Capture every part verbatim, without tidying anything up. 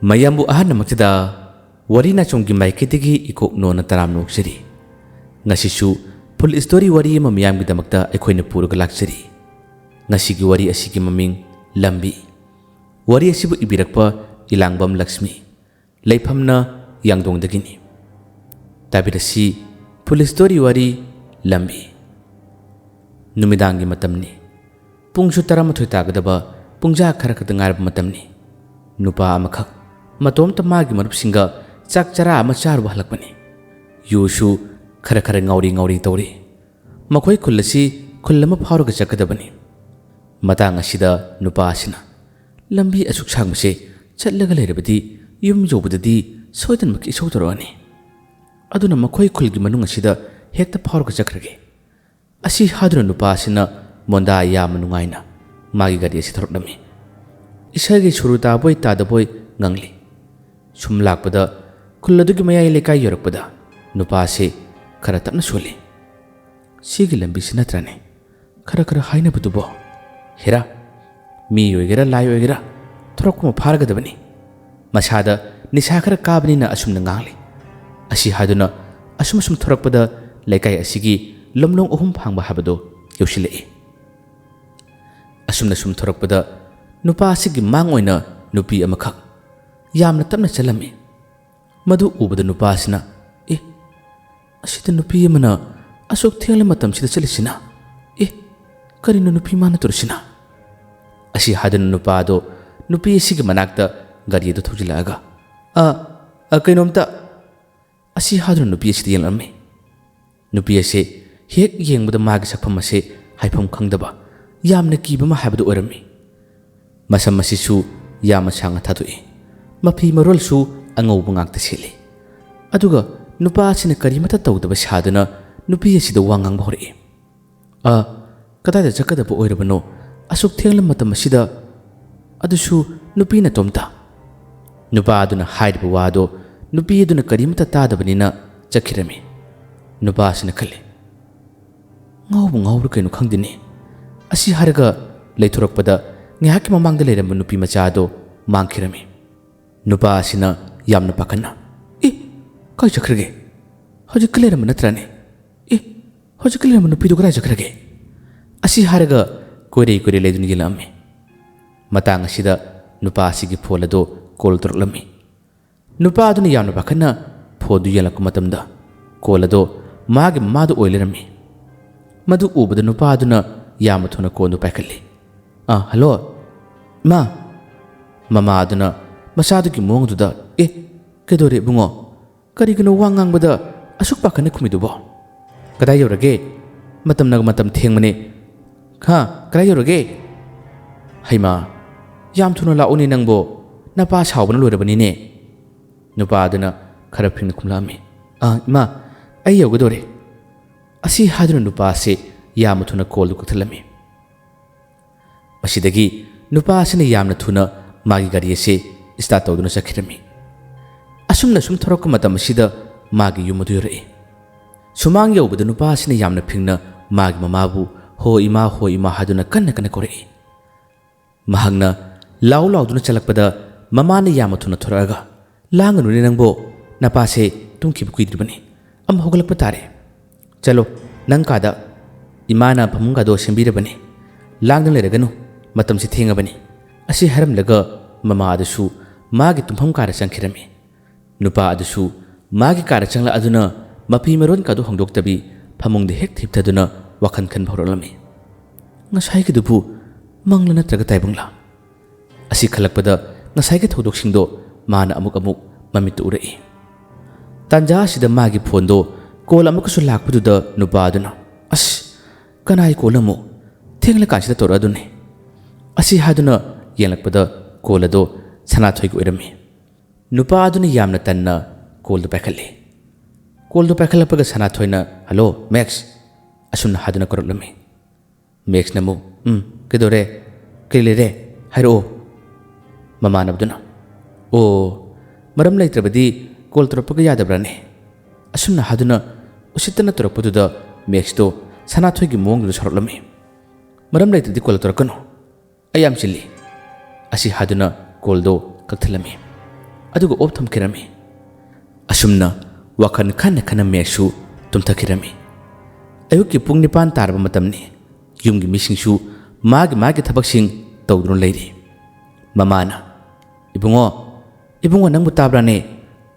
ꯃꯌꯥꯝꯕꯨ ꯑꯍꯥꯟꯕꯃꯛꯇꯗ ꯋꯥꯔꯤ ꯅꯥꯆꯣꯝꯒꯤ ꯃꯥꯏꯀꯩꯗꯒꯤ ꯏꯀꯣꯛꯅꯣꯅ ꯇꯔꯥꯝꯅ ꯑꯣꯛꯆꯔꯤ꯫ ꯉꯁꯤꯁꯨ ꯐꯨꯜ ꯁ꯭ꯇꯣꯔꯤ ꯋꯥꯔꯤ ꯑꯃ ꯃꯤꯌꯥꯝꯒꯤꯗꯃꯛꯇ ꯑꯩꯈꯣꯏꯅ ꯄꯨꯔꯒ ꯂꯥꯛꯆꯔꯤ꯫ ꯉꯁꯤꯒꯤ ꯋꯥꯔꯤ ꯑꯁꯤꯒꯤ ꯃꯃꯤꯡ ꯂꯝꯕꯤ꯫ ꯋꯥꯔꯤ ꯑꯁꯤꯕꯨ ꯏꯕꯤꯔꯛꯄ ꯏꯂꯥꯡꯕꯝ ꯂꯛꯁꯃꯤ꯫ ꯂꯩꯐꯝꯅ ꯌꯥꯡꯗꯣꯡꯗꯒꯤꯅꯤ꯫ ꯇꯥꯕꯤꯔꯁꯤ ꯐꯨꯜ ꯁ꯭ꯇꯣꯔꯤ ꯋꯥꯔꯤ ꯂꯝꯕꯤ꯫ ꯅꯨꯃꯤꯗꯥꯡꯒꯤ ꯃꯇꯝꯅꯤ꯫ ꯄꯨꯡꯁꯨ ꯇꯔꯥꯃꯥꯊꯣꯏ ꯇꯥꯒꯗꯕ ꯄꯨꯡꯖꯥ ꯈꯔ ꯈꯛꯇ ꯉꯥꯏꯔꯕ ꯃꯇꯝꯅꯤ꯫ ꯅꯨꯄꯥ ꯑꯃꯈꯛ ꯃꯇꯣꯝꯇ ꯃꯥꯒꯤ ꯃꯔꯨꯞꯁꯤꯡꯒ ꯆꯥꯛ ꯆꯔꯥ ꯑꯃ ꯆꯥꯔꯨꯕ ꯍꯜꯂꯛꯄꯅꯤ꯫ ꯌꯨꯁꯨ ꯈꯔ ꯈꯔ ꯉꯥꯎꯔꯤ ꯉꯥꯎꯔꯤ ꯇꯧꯔꯤ꯫ ꯃꯈꯣꯏ ꯈꯨꯜ ꯑꯁꯤ ꯈꯨꯜ ꯑꯃ ꯐꯥꯎꯔꯒ ꯆꯠꯀꯗꯕꯅꯤ꯫ ꯃꯇꯥꯡ ꯑꯁꯤꯗ ꯅꯨꯄꯥ ꯑꯁꯤꯅ, "ꯂꯝꯕꯤ ꯑꯁꯨꯛ ꯁꯥꯡꯕꯁꯦ ꯆꯠꯂꯒ ꯂꯩꯔꯕꯗꯤ ꯌꯨꯝ ꯌꯧꯕꯗꯗꯤ ꯁꯣꯏꯗꯅꯃꯛꯀꯤ ꯏꯁꯧ ꯇꯧꯔꯛꯑꯅꯤ꯫ ꯑꯗꯨꯅ ꯃꯈꯣꯏ ꯈꯨꯜꯒꯤ ꯃꯅꯨꯡ ꯑꯁꯤꯗ ꯍꯦꯛꯇ ꯐꯥꯎꯔꯒ ꯆꯠꯈ꯭ꯔꯒꯦ"꯫ ꯑꯁꯤ ꯍꯥꯏꯗꯨꯅ ꯅꯨꯄꯥ ꯑꯁꯤꯅ ꯃꯣꯟꯗꯥ ꯌꯥꯝꯅ ꯅꯨꯡꯉꯥꯏꯅ ꯃꯥꯒꯤ ꯒꯥꯔꯤ ꯑꯁꯤ ꯊꯧꯔꯛꯂꯝꯃꯤ꯫ ꯏꯁꯩꯒꯤ ꯁꯨꯔꯨ ꯇꯥꯕꯣꯏ ꯇꯥꯗꯕꯣꯏ ꯉꯪꯂꯤ꯫ ꯁꯨꯝ ꯂꯥꯛꯄꯗ ꯈꯨꯜ ꯑꯗꯨꯒꯤ ꯃꯌꯥꯏ ꯂꯩꯀꯥꯏ ꯌꯧꯔꯛꯄꯗ ꯅꯨꯄꯥ ꯑꯁꯤ ꯈꯔ ꯇꯞꯅ ꯁꯣꯜꯂꯤ꯫ "ꯁꯤꯒꯤ ꯂꯝꯕꯤꯁꯤ ꯅꯠꯇ꯭ꯔꯅꯦ ꯈꯔ ꯈꯔ ꯍꯥꯏꯅꯕꯗꯨꯕꯣ? ꯍꯦꯔꯥ, ꯃꯤ ꯑꯣꯏꯒꯦꯔꯥ ꯂꯥꯏ ꯑꯣꯏꯒꯦꯔꯥ ꯊꯣꯔꯛꯄ ꯑꯃ ꯐꯥꯔꯒꯗꯕꯅꯤ꯫ ꯃꯁꯥꯗ ꯅꯤꯁꯥ ꯈꯔ ꯀꯥꯕꯅꯤꯅ ꯑꯁꯨꯝꯅ ꯉꯥꯡꯂꯤ"꯫ ꯑꯁꯤ ꯍꯥꯏꯗꯨꯅ ꯑꯁꯨꯝ ꯑꯁꯨꯝ ꯊꯣꯔꯛꯄꯗ ꯂꯩꯀꯥꯏ ꯑꯁꯤꯒꯤ ꯂꯝꯂꯣꯡ ꯑꯍꯨꯝ ꯐꯥꯡꯕ ꯍꯥꯏꯕꯗꯨ ꯌꯧꯁꯤꯜꯂꯛꯏ꯫ ꯑꯁꯨꯝꯅ ꯁꯨꯝ ꯊꯣꯔꯛꯄꯗ ꯅꯨꯄꯥ ꯑꯁꯤꯒꯤ ꯃꯥꯡ ꯑꯣꯏꯅ ꯅꯨꯄꯤ ꯑꯃꯈꯛ ꯌꯥꯝꯅ ꯇꯞꯅ ꯆꯠꯂꯝꯃꯤ꯫ ꯃꯗꯨ ꯎꯕꯗ ꯅꯨꯄꯥ ꯑꯁꯤꯅ, "ꯑꯦ, ꯑꯁꯤꯗ ꯅꯨꯄꯤ ꯑꯃꯅ ꯑꯁꯨꯛ ꯊꯦꯡꯂ ꯃꯇꯝꯁꯤꯗ ꯆꯠꯂꯤꯁꯤꯅ? ꯑꯦ, ꯀꯔꯤꯅꯣ ꯅꯨꯄꯤ ꯃꯥꯅ ꯇꯧꯔꯤꯁꯤꯅ?" ꯑꯁꯤ ꯍꯥꯏꯗꯨꯅ ꯅꯨꯄꯥ ꯑꯗꯣ ꯅꯨꯄꯤ ꯑꯁꯤꯒꯤ ꯃꯅꯥꯛꯇ ꯒꯥꯔꯤ ꯑꯗꯨ ꯊꯧꯖꯤꯜꯂꯛꯑꯒ, "ꯑ, ꯑ, ꯀꯩꯅꯣꯝꯇ" ꯑꯁꯤ ꯍꯥꯏꯗꯨꯅ ꯅꯨꯄꯤ ꯑꯁꯤꯗ ꯌꯦꯡꯂꯝꯃꯤ꯫ ꯅꯨꯄꯤ ꯑꯁꯤ ꯍꯦꯛ ꯌꯦꯡꯕꯗ ꯃꯥꯒꯤ ꯁꯛꯐꯝ ꯑꯁꯤ ꯍꯥꯏꯐꯝ ꯈꯪꯗꯕ, ꯌꯥꯝꯅ ꯀꯤꯕ ꯑꯃ ꯍꯥꯏꯕꯗꯨ ꯑꯣꯏꯔꯝꯃꯤ꯫ ꯃꯁꯝ ꯑꯁꯤꯁꯨ ꯌꯥꯝꯅ ꯁꯥꯡꯅ ꯊꯥꯗꯣꯛꯏ꯫ ꯃꯐꯤ ꯃꯔꯣꯜꯁꯨ ꯑꯉꯧꯕ ꯉꯥꯛꯇ ꯁꯦꯠꯂꯤ꯫ ꯑꯗꯨꯒ ꯅꯨꯄꯥ ꯑꯁꯤꯅ ꯀꯔꯤꯃꯠꯇ ꯇꯧꯗꯕ ꯁꯥꯗꯨꯅ ꯅꯨꯄꯤ ꯑꯁꯤꯗ ꯋꯥ ꯉꯥꯡꯕ ꯍꯧꯔꯛꯏ꯫ "ꯑ, ꯀꯗꯥꯏꯗ ꯆꯠꯀꯗꯕ ꯑꯣꯏꯔꯕꯅꯣ ꯑꯁꯨꯛ ꯊꯦꯡꯂ ꯃꯇꯝ ꯑꯁꯤꯗ? ꯑꯗꯨꯁꯨ ꯅꯨꯄꯤ ꯅꯇꯣꯝꯇ?" ꯅꯨꯄꯥ ꯑꯗꯨꯅ ꯍꯥꯏꯔꯤꯕ ꯋꯥꯗꯣ ꯅꯨꯄꯤ ꯑꯗꯨꯅ ꯀꯔꯤꯃꯠꯇ ꯇꯥꯗꯕꯅꯤꯅ ꯆꯠꯈꯤꯔꯝꯃꯤ꯫ ꯅꯨꯄꯥ ꯑꯁꯤꯅ ꯈꯜꯂꯤ, "ꯉꯥꯎꯕꯨ ꯉꯥꯎꯕ꯭ꯔꯥ ꯀꯩꯅꯣ ꯈꯪꯗꯦꯅꯦ"꯫ ꯑꯁꯤ ꯍꯥꯏꯔꯒ ꯂꯩꯊꯣꯔꯛꯄꯗ ꯉꯥꯏꯍꯥꯛꯀꯤ ꯃꯃꯥꯡꯗ ꯂꯩꯔꯝꯕ ꯅꯨꯄꯤ ꯃꯆꯥ ꯑꯗꯣ ꯃꯥꯡꯈꯤꯔꯝꯃꯤ꯫ ꯅꯨꯄꯥ ꯑꯁꯤꯅ ꯌꯥꯝꯅ ꯄꯥꯈꯠꯅ, "ꯑꯦ, ꯀꯥꯏ ꯆꯠꯈ꯭ꯔꯒꯦ? ꯍꯧꯖꯤꯛꯀ ꯂꯩꯔꯝꯕ ꯅꯠꯇ꯭ꯔꯅꯦ? ꯑꯦ, ꯍꯧꯖꯤꯛꯀ ꯂꯩꯔꯝꯕ ꯅꯨꯄꯤꯗꯨ ꯀꯗꯥꯏ ꯆꯠꯈ꯭ꯔꯒꯦ?" ꯑꯁꯤ ꯍꯥꯏꯔꯒ ꯀꯣꯏꯔꯩ ꯀꯣꯏꯔꯩ ꯂꯩꯗꯨꯅ ꯌꯦꯡꯂꯛꯑꯝꯃꯤ꯫ ꯃꯇꯥꯡ ꯑꯁꯤꯗ ꯅꯨꯄꯥ ꯑꯁꯤꯒꯤ ꯐꯣꯟ ꯑꯗꯨ ꯀꯣꯜ ꯇꯧꯔꯛꯂꯝꯃꯤ꯫ ꯅꯨꯄꯥ ꯑꯗꯨꯅ ꯌꯥꯝꯅ ꯄꯥꯈꯠꯅ ꯐꯣꯟꯗꯨ ꯌꯦꯡꯂꯛꯄ ꯃꯇꯝꯗ ꯀꯣꯜ ꯑꯗꯣ ꯃꯥꯒꯤ ꯃꯃꯥꯗꯨ ꯑꯣꯏ ꯂꯩꯔꯝꯃꯤ꯫ ꯃꯗꯨ ꯎꯕꯗ ꯅꯨꯄꯥ ꯑꯗꯨꯅ ꯌꯥꯝꯅ ꯊꯨꯅ ꯀꯣꯜꯗꯨ ꯄꯥꯏꯈꯠꯂꯤ꯫ "ꯑꯥ, ꯍꯜꯂꯣ, ꯏꯃꯥ!" ꯃꯃꯥ ꯑꯗꯨꯅ ꯃꯆꯥꯗꯨꯒꯤ ꯃꯑꯣꯡꯗꯨꯗ, "ꯑꯦ, ꯀꯩꯗꯧꯔꯦ ꯏꯕꯨꯡꯉꯣ? ꯀꯔꯤꯒꯤꯅꯣ ꯋꯥ ꯉꯥꯡꯕꯗ ꯑꯁꯨꯛ ꯄꯥꯈꯠꯅ ꯈꯨꯝꯃꯤꯗꯨꯕꯣ? ꯀꯗꯥꯏ ꯌꯧꯔꯒꯦ? ꯃꯇꯝꯅꯒ ꯃꯇꯝ ꯊꯦꯡꯕꯅꯦ꯫ ꯍꯥ, ꯀꯗꯥꯏ ꯌꯧꯔꯒꯦ? ꯍꯩꯃꯥ, ꯌꯥꯝ ꯊꯨꯅ ꯂꯥꯛꯎꯅꯦ ꯅꯪꯕꯣ, ꯅꯄꯥ ꯁꯥꯎꯕꯅ ꯂꯣꯏꯔꯕꯅꯤꯅꯦ꯫" ꯅꯨꯄꯥ ꯑꯗꯨꯅ ꯈꯔ ꯐꯤꯡꯅ ꯈꯨꯝꯂꯛꯑꯝꯃꯤ꯫ "ꯑꯥ, ꯏꯃꯥ, ꯑꯩ ꯌꯧꯒꯗꯧꯔꯦ꯫" ꯑꯁꯤ ꯍꯥꯏꯗꯨꯅ ꯅꯨꯄꯥ ꯑꯁꯤ ꯌꯥꯝꯅ ꯊꯨꯅ ꯀꯣꯜꯗꯨ ꯀꯛꯊꯠꯂꯝꯃꯤ꯫ ꯃꯁꯤꯗꯒꯤ ꯅꯨꯄꯥ ꯑꯁꯤꯅ ꯌꯥꯝꯅ ꯊꯨꯅ ꯃꯥꯒꯤ ꯒꯥꯔꯤ ꯑꯁꯤ ꯁ꯭ꯇꯥꯔꯠ ꯇꯧꯗꯨꯅ ꯆꯠꯈꯤꯔꯝꯃꯤ꯫ ꯑꯁꯨꯝꯅ ꯁꯨꯝ ꯊꯧꯔꯛꯄ ꯃꯇꯝ ꯑꯁꯤꯗ ꯃꯥꯒꯤ ꯌꯨꯝ ꯑꯗꯨ ꯌꯧꯔꯛꯏ꯫ ꯁꯨꯃꯥꯡ ꯌꯧꯕꯗ ꯅꯨꯄꯥ ꯑꯁꯤꯅ ꯌꯥꯝꯅ ꯐꯤꯡꯅ ꯃꯥꯒꯤ ꯃꯃꯥꯕꯨ "ꯍꯣ ꯏꯃꯥ, ꯍꯣ ꯏꯃꯥ" ꯍꯥꯏꯗꯨꯅ ꯀꯟꯅ ꯀꯟꯅ ꯀꯧꯔꯛꯏ꯫ ꯃꯍꯥꯛꯅ ꯂꯥꯎ ꯂꯥꯎꯗꯨꯅ ꯆꯠꯂꯛꯄꯗ ꯃꯃꯥꯅ ꯌꯥꯝꯅ ꯊꯨꯅ ꯊꯣꯔꯛꯑꯒ, "ꯂꯥꯡꯒꯅꯨꯅꯦ ꯅꯪꯕꯣ, ꯅꯄꯥꯁꯦ ꯇꯨꯝꯈꯤꯕ ꯀꯨꯏꯗ꯭ꯔꯤꯕꯅꯤ, ꯑꯃꯨꯛ ꯍꯧꯒꯠꯂꯛꯄ ꯇꯥꯔꯦ꯫ ꯆꯠꯂꯣ ꯅꯪ ꯀꯥꯗ, ꯏꯃꯥꯅ ꯐꯃꯨꯡꯒꯗꯣ ꯁꯦꯝꯕꯤꯔꯕꯅꯤ, ꯂꯥꯡꯗꯅ ꯂꯩꯔꯒꯅꯨ, ꯃꯇꯝꯁꯤ ꯊꯦꯡꯉꯕꯅꯤ꯫" ꯑꯁꯤ ꯍꯥꯏꯔꯝꯂꯒ ꯃꯃꯥ ꯑꯗꯨꯁꯨ ꯃꯥꯒꯤ ꯇꯨꯝꯐꯝ ꯀꯥꯗ ꯆꯪꯈꯤꯔꯝꯃꯤ꯫ ꯅꯨꯄꯥ ꯑꯗꯨꯁꯨ ꯃꯥꯒꯤ ꯀꯥꯗ ꯆꯪꯂꯛꯑꯗꯨꯅ ꯃꯐꯤ ꯃꯔꯣꯟ ꯀꯥꯗꯨ ꯍꯣꯡꯗꯣꯛꯇꯕꯤ ꯐꯃꯨꯡꯗ ꯍꯦꯛ ꯍꯤꯞꯊꯗꯨꯅ ꯋꯥꯈꯜ ꯈꯟꯕ ꯍꯧꯔꯛꯂꯝꯃꯤ꯫ "ꯉꯁꯥꯏꯒꯤꯗꯨꯕꯨ ꯃꯪꯂꯥ ꯅꯠꯇ꯭ꯔꯒ ꯇꯥꯏꯕꯪꯂꯥ?" ꯑꯁꯤ ꯈꯜꯂꯛꯄꯗ ꯉꯁꯥꯏꯒꯤ ꯊꯧꯗꯣꯛꯁꯤꯡꯗꯣ ꯃꯥꯅ ꯑꯃꯨꯛ ꯑꯃꯨꯛ ꯃꯃꯤꯠꯇ ꯎꯔꯛꯏ꯫ ꯇꯥꯟꯖꯥ ꯑꯁꯤꯗ ꯃꯥꯒꯤ ꯐꯣꯟꯗꯣ ꯀꯣꯜ ꯑꯃꯨꯛꯀꯁꯨ ꯂꯥꯛꯄꯗꯨꯗ ꯅꯨꯄꯥ ꯑꯗꯨꯅ, "ꯑꯁ, ꯀꯅꯥꯒꯤ ꯀꯣꯜ ꯑꯃꯨꯛ? ꯊꯦꯡꯂꯀꯥꯟꯁꯤꯗ ꯇꯧꯔꯛꯑꯗꯨꯅꯤ꯫" ꯑꯁꯤ ꯍꯥꯏꯗꯨꯅ ꯌꯦꯡꯂꯛꯄꯗ ꯀꯣꯜ ꯑꯗꯣ ꯁꯅꯥꯊꯣꯏꯒꯤ ꯑꯣꯏꯔꯝꯃꯤ꯫ ꯅꯨꯄꯥ ꯑꯗꯨꯅ ꯌꯥꯝꯅ ꯇꯟꯅ ꯀꯣꯜꯗꯨ ꯄꯥꯏꯈꯠꯂꯤ꯫ ꯀꯣꯜꯗꯨ ꯄꯥꯏꯈꯠꯂꯛꯄꯒ ꯁꯅꯥꯊꯣꯏꯅ, "ꯍꯜꯂꯣ, ꯃꯦꯛꯁ?" ꯑꯁꯨꯝꯅ ꯍꯥꯏꯗꯨꯅ ꯀꯧꯔꯛꯂꯝꯃꯤ꯫ ꯃꯦꯛꯁꯅ ꯑꯃꯨꯛ, "ꯎꯝ, ꯀꯩꯗꯧꯔꯦ? ꯀꯔꯤ ꯂꯩꯔꯦ? ꯍꯥꯏꯔꯛꯑꯣ꯫" ꯃꯃꯥꯟꯅꯕꯗꯨꯅ, "ꯑꯣ, ꯃꯔꯝ ꯂꯩꯇ꯭ꯔꯕꯗꯤ ꯀꯣꯜ ꯇꯧꯔꯛꯄꯒ ꯌꯥꯗꯕ꯭ꯔꯥꯅꯦ?" ꯑꯁꯨꯝꯅ ꯍꯥꯏꯗꯨꯅ ꯎꯁꯤꯠꯇꯅ ꯇꯧꯔꯛꯄꯗꯨꯗ ꯃꯦꯛꯁꯇꯣ ꯁꯅꯥꯊꯣꯏꯒꯤ ꯃꯑꯣꯡꯗꯨꯗ ꯁꯥꯎꯔꯛꯂꯝꯃꯤ꯫ "ꯃꯔꯝ ꯂꯩꯇ꯭ꯔꯗꯤ ꯀꯣꯜ ꯇꯧꯔꯛꯀꯅꯨ, ꯑꯩ ꯌꯥꯝ ꯆꯤꯜꯂꯤ꯫" ꯑꯁꯤ ꯍꯥꯏꯗꯨꯅ ꯀꯣꯜꯗꯣ ꯀꯛꯊꯠꯂꯝꯃꯤ꯫ ꯑꯗꯨꯒ ꯑꯣꯐ ꯊꯝꯈꯤꯔꯝꯃꯤ꯫ ꯑꯁꯨꯝꯅ ꯋꯥꯈꯜ ꯈꯟꯅ ꯈꯟꯅ ꯃꯦꯛꯁꯁꯨ ꯇꯨꯝꯊꯈꯤꯔꯝꯃꯤ꯫ ꯑꯌꯨꯛꯀꯤ ꯄꯨꯡ ꯅꯤꯄꯥꯟ ꯇꯥꯔꯕ ꯃꯇꯝꯅꯤ꯫ ꯌꯨꯝꯒꯤ ꯃꯤꯁꯤꯡꯁꯨ ꯃꯥꯒꯤ ꯃꯥꯒꯤ ꯊꯕꯛꯁꯤꯡ ꯇꯧꯗꯨꯅ ꯂꯩꯔꯤ꯫ ꯃꯃꯥꯅ, "ꯏꯕꯨꯡꯉꯣ, ꯏꯕꯨꯡꯉꯣ, ꯅꯪꯕꯨ ꯇꯥꯕ꯭ꯔꯥꯅꯦ?"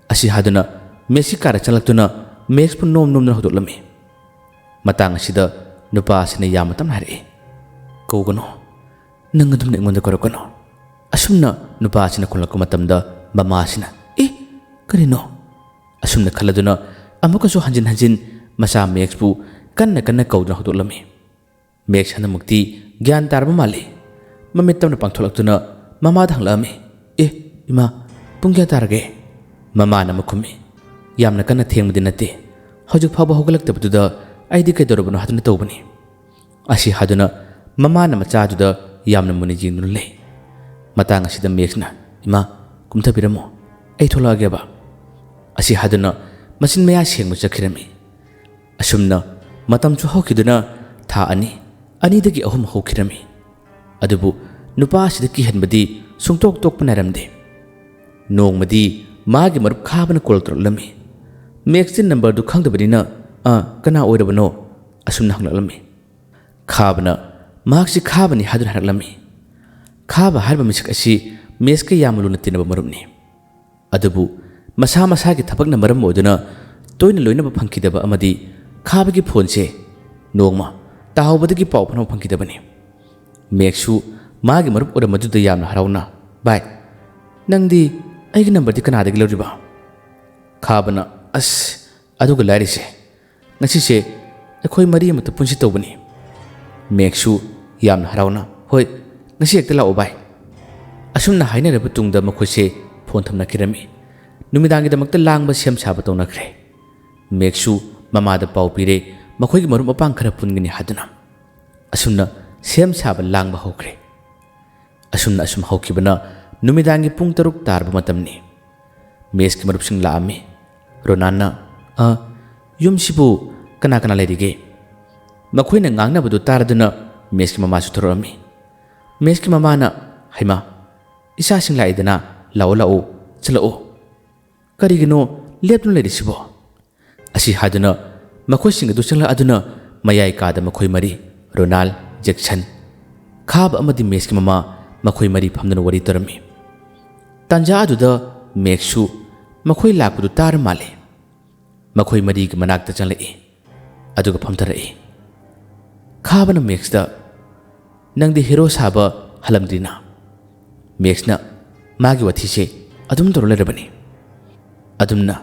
ꯑꯁꯤ ꯍꯥꯏꯗꯨꯅ ꯃꯦꯛꯁꯀꯤ ꯀꯥꯗ ꯆꯪꯂꯛꯇꯨꯅ ꯃꯦꯛꯁꯄꯨ ꯅꯣꯝ ꯅꯣꯝꯗꯨꯅ ꯍꯧꯗꯣꯛꯂꯝꯃꯤ꯫ ꯃꯇꯥꯡ ꯑꯁꯤꯗ ꯅꯨꯄꯥ ꯑꯁꯤꯅ ꯌꯥꯝꯅ ꯇꯞꯅ ꯍꯥꯏꯔꯛꯏ, "ꯀꯧꯒꯅꯨ, ꯅꯪ ꯑꯗꯨꯝꯅ ꯑꯩꯉꯣꯟꯗ ꯀꯧꯔꯛꯀꯅꯨ꯫" ꯑꯁꯨꯝꯅ ꯅꯨꯄꯥ ꯑꯁꯤꯅ ꯈꯨꯝꯂꯛꯄ ꯃꯇꯝꯗ ꯃꯃꯥ ꯑꯁꯤꯅ, "ꯑꯦ, ꯀꯔꯤꯅꯣ?" ꯑꯁꯨꯝꯅ ꯈꯜꯂꯗꯨꯅ ꯑꯃꯨꯛꯀꯁꯨ ꯍꯟꯖꯤꯟ ꯍꯟꯖꯤꯟ ꯃꯆꯥ ꯃꯦꯛꯁꯄꯨ ꯀꯟꯅ ꯀꯟꯅ ꯀꯧꯗꯨꯅ ꯍꯧꯗꯣꯛꯂꯝꯃꯤ꯫ ꯃꯦꯛꯁ ꯍꯟꯗꯛꯃꯛꯇꯤ ꯒ꯭ꯌꯥꯟ ꯇꯥꯔꯕ ꯃꯥꯜꯂꯤ꯫ ꯃꯃꯤꯠ ꯇꯞꯅ ꯄꯥꯡꯊꯣꯛꯂꯛꯇꯨꯅ ꯃꯃꯥꯗ ꯍꯪꯂꯛꯂꯝꯃꯤ, "ꯑꯦ, ꯏꯃꯥ, ꯄꯨꯡ ꯀꯌꯥ ꯇꯥꯔꯒꯦ?" ꯃꯃꯥꯅ ꯑꯃꯨꯛ ꯈꯨꯝꯃꯤ, "ꯌꯥꯝꯅ ꯀꯟꯅ ꯊꯦꯡꯕꯗꯤ ꯅꯠꯇꯦ, ꯍꯧꯖꯤꯛ ꯐꯥꯎꯕ ꯍꯧꯒꯠꯂꯛꯇꯕꯗꯨꯗ ꯑꯩꯗꯤ ꯀꯩꯗꯧꯔꯕꯅꯣ ꯍꯥꯏꯗꯨꯅ ꯇꯧꯕꯅꯤ꯫" ꯑꯁꯤ ꯍꯥꯏꯗꯨꯅ ꯃꯃꯥꯅ ꯃꯆꯥꯗꯨꯗ ꯌꯥꯝꯅ ꯃꯨꯟꯅ ꯌꯦꯡꯗꯨꯅ ꯂꯩ꯫ ꯃꯇꯥꯡ ꯑꯁꯤꯗ ꯃꯦꯛꯁꯅ, "ꯏꯃꯥ, ꯀꯨꯝꯊꯕꯤꯔꯝꯃꯣ, ꯑꯩ ꯊꯣꯛꯂꯛꯑꯒꯦꯕ꯫" ꯑꯁꯤ ꯍꯥꯏꯗꯨꯅ ꯃꯆꯤꯟ ꯃꯌꯥ ꯁꯦꯡꯕ ꯆꯠꯈꯤꯔꯝꯃꯤ꯫ ꯑꯁꯨꯝꯅ ꯃꯇꯝꯁꯨ ꯍꯧꯈꯤꯗꯨꯅ ꯊꯥ ꯑꯅꯤ, ꯑꯅꯤꯗꯒꯤ ꯑꯍꯨꯝ ꯍꯧꯈꯤꯔꯝꯃꯤ꯫ ꯑꯗꯨꯕꯨ ꯅꯨꯄꯥ ꯑꯁꯤꯗ ꯀꯤꯍꯟꯕꯗꯤ ꯁꯨꯡꯇꯣꯛ ꯇꯣꯛꯄ ꯅꯥꯏꯔꯝꯗꯦ꯫ ꯅꯣꯡꯃꯗꯤ ꯃꯥꯒꯤ ꯃꯔꯨꯞ ꯈꯥꯕꯅ ꯀꯣꯜ ꯇꯧꯔꯛꯂꯝꯃꯤ꯫ ꯃꯦꯛꯁꯇꯤ ꯅꯝꯕꯔꯗꯨ ꯈꯪꯗꯕꯅꯤꯅ, "ꯑ, ꯀꯅꯥ ꯑꯣꯏꯔꯕꯅꯣ?" ꯑꯁꯨꯝꯅ ꯍꯪꯂꯛꯂꯝꯃꯤ꯫ ꯈꯥꯕꯅ ꯃꯍꯥꯛꯁꯤ ꯈꯥꯕꯅꯤ ꯍꯥꯏꯗꯨꯅ ꯍꯥꯏꯔꯛꯂꯝꯃꯤ꯫ ꯈꯥꯕ ꯍꯥꯏꯔꯤꯕ ꯃꯤꯁꯛ ꯑꯁꯤ ꯃꯦꯛꯁꯀ ꯌꯥꯝꯅ ꯂꯨꯅ ꯇꯤꯟꯅꯕ ꯃꯔꯨꯞꯅꯤ꯫ ꯑꯗꯨꯕꯨ ꯃꯁꯥ ꯃꯁꯥꯒꯤ ꯊꯕꯛꯅ ꯃꯔꯝ ꯑꯣꯏꯗꯨꯅ ꯇꯣꯏꯅ ꯂꯣꯏꯅꯕ ꯐꯪꯈꯤꯗꯕ ꯑꯃꯗꯤ ꯈꯥꯕꯒꯤ ꯐꯣꯟꯁꯦ ꯅꯣꯡꯃ ꯇꯥꯍꯧꯕꯗꯒꯤ ꯄꯥꯎ ꯐꯥꯎꯅꯕ ꯐꯪꯈꯤꯗꯕꯅꯤ꯫ ꯃꯦꯛꯁꯁꯨ ꯃꯥꯒꯤ ꯃꯔꯨꯞ ꯑꯣꯏꯔꯝꯕꯗꯨꯗ ꯌꯥꯝꯅ ꯍꯔꯥꯎꯅ, "ꯚꯥꯏ, ꯅꯪꯗꯤ ꯑꯩꯒꯤ ꯅꯝꯕꯔꯗꯤ ꯀꯅꯥꯗꯒꯤ ꯂꯧꯔꯤꯕ?" ꯈꯥꯕꯅ, "ꯑꯁ, ꯑꯗꯨꯒ ꯂꯥꯏꯔꯤꯁꯦ, ꯉꯁꯤꯁꯦ ꯑꯩꯈꯣꯏ ꯃꯔꯤ ꯑꯃꯇ ꯄꯨꯟꯁꯤ ꯇꯧꯕꯅꯤ꯫" ꯃꯦꯛꯁꯁꯨ ꯌꯥꯝꯅ ꯍꯔꯥꯎꯅ, "ꯍꯣꯏ, ꯉꯁꯤ ꯍꯦꯛꯇ ꯂꯥꯛꯑꯣ ꯚꯥꯏ꯫" ꯑꯁꯨꯝꯅ ꯍꯥꯏꯅꯔꯕ ꯇꯨꯡꯗ ꯃꯈꯣꯏꯁꯦ ꯐꯣꯟ ꯊꯝꯅꯈꯤꯔꯝꯃꯤ꯫ ꯅꯨꯃꯤꯗꯥꯡꯒꯤꯗꯃꯛꯇ ꯂꯥꯡꯕ ꯁꯦꯝ ꯁꯥꯕ ꯇꯧꯅꯈ꯭ꯔꯦ꯫ ꯃꯦꯛꯁꯁꯨ ꯃꯃꯥꯗ ꯄꯥꯎ ꯄꯤꯔꯦ, ꯃꯈꯣꯏꯒꯤ ꯃꯔꯨꯞ ꯃꯄꯥꯡ ꯈꯔ ꯄꯨꯟꯒꯅꯤ ꯍꯥꯏꯗꯨꯅ꯫ ꯑꯁꯨꯝꯅ ꯁꯦꯝ ꯁꯥꯕ ꯂꯥꯡꯕ ꯍꯧꯈ꯭ꯔꯦ꯫ ꯑꯁꯨꯝꯅ ꯑꯁꯨꯝ ꯍꯧꯈꯤꯕꯅ ꯅꯨꯃꯤꯗꯥꯡꯒꯤ ꯄꯨꯡ ꯇꯔꯨꯛ ꯇꯥꯔꯕ ꯃꯇꯝꯅꯤ꯫ ꯃꯦꯛꯁꯀꯤ ꯃꯔꯨꯞꯁꯤꯡ ꯂꯥꯛꯑꯝꯃꯤ꯫ ꯔꯣꯅꯥꯟꯅ, "ꯑ, ꯌꯨꯝꯁꯤꯕꯨ ꯀꯅꯥ ꯀꯅꯥ ꯂꯩꯔꯤꯒꯦ?" ꯃꯈꯣꯏꯅ ꯉꯥꯡꯅꯕꯗꯨ ꯇꯥꯔꯗꯨꯅ ꯃꯦꯛꯁꯀꯤ ꯃꯃꯥꯁꯨ ꯊꯣꯔꯛꯂꯝꯃꯤ꯫ ꯃꯦꯛꯁꯀꯤ ꯃꯃꯥꯅ, "ꯍꯩꯃꯥ, ꯏꯆꯥꯁꯤꯡ ꯂꯥꯛꯏꯗꯅ, ꯂꯥꯛꯑꯣ ꯂꯥꯛꯑꯣ, "ꯆꯠꯂꯛꯑꯣ꯫ ꯀꯔꯤꯒꯤꯅꯣ ꯂꯦꯞꯇꯨꯅ ꯂꯩꯔꯤꯁꯤꯕꯣ?" ꯑꯁꯤ ꯍꯥꯏꯗꯨꯅ ꯃꯈꯣꯏꯁꯤꯡ ꯑꯗꯨ ꯆꯪꯂꯛꯑꯗꯨꯅ ꯃꯌꯥꯏ ꯀꯥꯗ ꯃꯈꯣꯏ ꯃꯔꯤ, ꯔꯣꯅꯥꯜ, ꯖꯦꯛꯁꯟ, ꯈꯥꯕ ꯑꯃꯗꯤ ꯃꯦꯛꯁꯀꯤ ꯃꯃꯥ, ꯃꯈꯣꯏ ꯃꯔꯤ ꯐꯝꯗꯨꯅ ꯋꯥꯔꯤ ꯇꯧꯔꯝꯃꯤ꯫ ꯇꯥꯟꯖꯥ ꯑꯗꯨꯗ ꯃꯦꯛꯁꯁꯨ ꯃꯈꯣꯏ ꯂꯥꯛꯄꯗꯨ ꯇꯥꯔ ꯃꯥꯜꯂꯦ꯫ ꯃꯈꯣꯏ ꯃꯔꯤꯒꯤ ꯃꯅꯥꯛꯇ ꯆꯪꯂꯛꯏ꯫ ꯑꯗꯨꯒ ꯐꯝꯊꯔꯛꯏ꯫ ꯈꯥꯕꯅ ꯃꯦꯛꯁꯇ, "ꯅꯪꯗꯤ ꯍꯦꯔꯣ ꯁꯥꯕ ꯍꯜꯂꯝꯗ꯭ꯔꯤꯅ?" ꯃꯦꯛꯁꯅ ꯃꯥꯒꯤ ꯋꯥꯊꯤꯁꯦ ꯑꯗꯨꯝ ꯇꯧꯔ ꯂꯩꯔꯕꯅꯤ꯫ ꯑꯗꯨꯝꯅ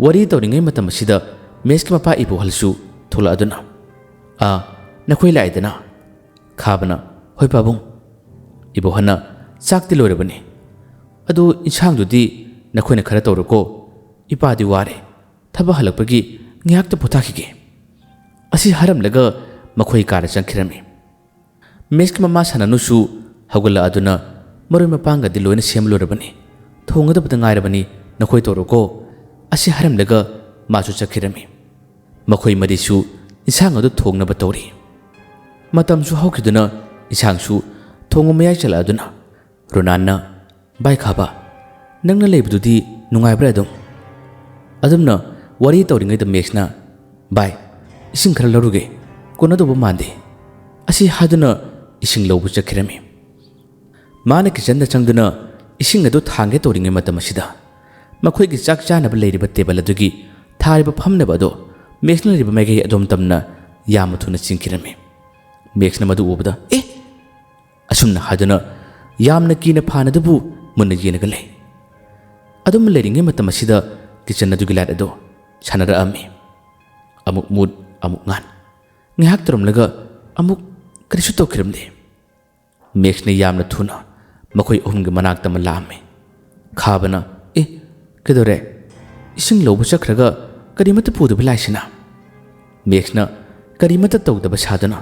ꯋꯥꯔꯤ ꯇꯧꯔꯤꯉꯩ ꯃꯇꯝ ꯑꯁꯤꯗ ꯃꯦꯛꯁꯀꯤ ꯃꯄꯥ ꯏꯕꯣꯍꯜꯁꯨ ꯊꯣꯛꯂꯛꯑꯗꯨꯅ, "ꯑꯥ, ꯅꯈꯣꯏ ꯂꯥꯛꯑꯦꯗꯅ?" ꯈꯥꯕꯅ, "ꯍꯣꯏ ꯄꯥꯕꯨꯡ꯫" ꯏꯕꯣꯍꯜꯅ, "ꯆꯥꯛꯇꯤ ꯂꯣꯏꯔꯕꯅꯤ꯫ ꯑꯗꯨ ꯏꯟꯁꯥꯡꯗꯨꯗꯤ ꯅꯈꯣꯏꯅ ꯈꯔ ꯇꯧꯔꯣꯀꯣ꯫ ꯏꯄꯥꯗꯤ ꯋꯥꯔꯦ꯫ ꯊꯕꯛ ꯍꯜꯂꯛꯄꯒꯤ ꯉꯥꯏꯍꯥꯛꯇ ꯄꯣꯊꯥꯈꯤꯒꯦ꯫" ꯑꯁꯤ ꯍꯥꯏꯔꯝꯂꯒ ꯃꯈꯣꯏ ꯀꯥꯗ ꯆꯪꯈꯤꯔꯝꯃꯤ꯫ ꯃꯦꯛꯁꯀꯤ ꯃꯃꯥ ꯁꯅꯥꯅꯨꯁꯨ ꯍꯧꯒꯠꯂꯛꯑꯗꯨꯅ, "ꯃꯔꯣꯏ ꯃꯄꯥꯡꯒꯗꯤ ꯂꯣꯏꯅ ꯁꯦꯝ ꯂꯣꯏꯔꯕꯅꯤ꯫ ꯊꯣꯡꯒꯗꯕꯗ ꯉꯥꯏꯔꯕꯅꯤ, ꯅꯈꯣꯏ ꯇꯧꯔꯣꯀꯣ꯫" ꯑꯁꯤ ꯍꯥꯏꯔꯝꯂꯒ ꯃꯥꯁꯨ ꯆꯠꯈꯤꯔꯝꯃꯤ꯫ ꯃꯈꯣꯏ ꯃꯔꯤꯁꯨ ꯏꯟꯁꯥꯡ ꯑꯗꯨ ꯊꯣꯡꯅꯕ ꯇꯧꯔꯤ꯫ ꯃꯇꯝꯁꯨ ꯍꯧꯈꯤꯗꯨꯅ ꯏꯟꯁꯥꯡꯁꯨ ꯊꯣꯡꯕ ꯃꯌꯥꯏ ꯆꯜꯂꯛꯑꯗꯨꯅ ꯔꯣꯅꯥꯟꯅ, "ꯚꯥꯏ ꯈꯥꯕ, ꯅꯪꯅ ꯂꯩꯕꯗꯨꯗꯤ ꯅꯨꯡꯉꯥꯏꯕ꯭ꯔꯥ ꯑꯗꯨꯝ?" ꯑꯗꯨꯝꯅ ꯋꯥꯔꯤ ꯇꯧꯔꯤꯉꯩꯗ ꯃꯦꯛꯁꯅ, "ꯚꯥꯏ, ꯏꯁꯤꯡ ꯈꯔ ꯂꯧꯔꯨꯒꯦ, ꯀꯣꯟꯅꯗꯧꯕ ꯃꯥꯟꯗꯦ꯫" ꯑꯁꯤ ꯍꯥꯏꯗꯨꯅ ꯏꯁꯤꯡ ꯂꯧꯕ ꯆꯠꯈꯤꯔꯝꯃꯤ꯫ ꯃꯥꯅ ꯀꯤꯆꯟꯗ ꯆꯪꯗꯨꯅ ꯏꯁꯤꯡ ꯑꯗꯨ ꯊꯥꯡꯒꯦ ꯇꯧꯔꯤꯉꯩ ꯃꯇꯝ ꯑꯁꯤꯗ ꯃꯈꯣꯏꯒꯤ ꯆꯥꯛ ꯆꯥꯅꯕ ꯂꯩꯔꯤꯕ ꯇꯦꯕꯜ ꯑꯗꯨꯒꯤ ꯊꯥꯔꯤꯕ ꯐꯝꯅꯕ ꯑꯗꯨ ꯃꯦꯛꯁꯅ ꯂꯩꯔꯤꯕ ꯃꯥꯏꯀꯩ ꯑꯗꯣꯝ ꯇꯝꯅ ꯌꯥꯝꯅ ꯊꯨꯅ ꯆꯤꯡꯈꯤꯔꯝꯃꯤ꯫ ꯃꯦꯛꯁꯅ ꯃꯗꯨ ꯎꯕꯗ, "ꯑꯦ!" ꯑꯁꯨꯝꯅ ꯍꯥꯏꯗꯨꯅ ꯌꯥꯝꯅ ꯀꯤꯅ ꯐꯥꯟ ꯑꯗꯨꯕꯨ ꯃꯨꯟꯅ ꯌꯦꯡꯂꯒ ꯂꯩ꯫ ꯑꯗꯨꯝ ꯂꯩꯔꯤꯉꯩ ꯃꯇꯝ ꯑꯁꯤꯗ ꯀꯤꯆꯟ ꯑꯗꯨꯒꯤ ꯂꯥꯏꯠ ꯑꯗꯨ ꯁꯥꯟꯅꯔꯛꯑꯝꯃꯤ꯫ ꯑꯃꯨꯛ ꯃꯨꯠ, ꯑꯃꯨꯛ ꯉꯥꯟ꯫ ꯉꯥꯏꯍꯥꯛ ꯇꯧꯔꯝꯂꯒ ꯑꯃꯨꯛ ꯀꯔꯤꯁꯨ ꯇꯧꯈꯤꯔꯝꯗꯦ꯫ ꯃꯦꯛꯁꯅ ꯌꯥꯝꯅ ꯊꯨꯅ ꯃꯈꯣꯏ ꯑꯍꯨꯝꯒꯤ ꯃꯅꯥꯛꯇ ꯑꯃ ꯂꯥꯛꯑꯝꯃꯤ꯫ ꯈꯥꯕꯅ, "ꯑꯦ, ꯀꯩꯗꯧꯔꯦ? ꯏꯁꯤꯡ ꯂꯧꯕ ꯆꯠꯈ꯭ꯔꯒ ꯀꯔꯤꯃꯠꯇ ꯄꯨꯗꯕ ꯂꯥꯛꯏꯁꯤꯅ?" ꯃꯦꯛꯁꯅ ꯀꯔꯤꯃꯠꯇ ꯇꯧꯗꯕ ꯁꯥꯗꯨꯅ,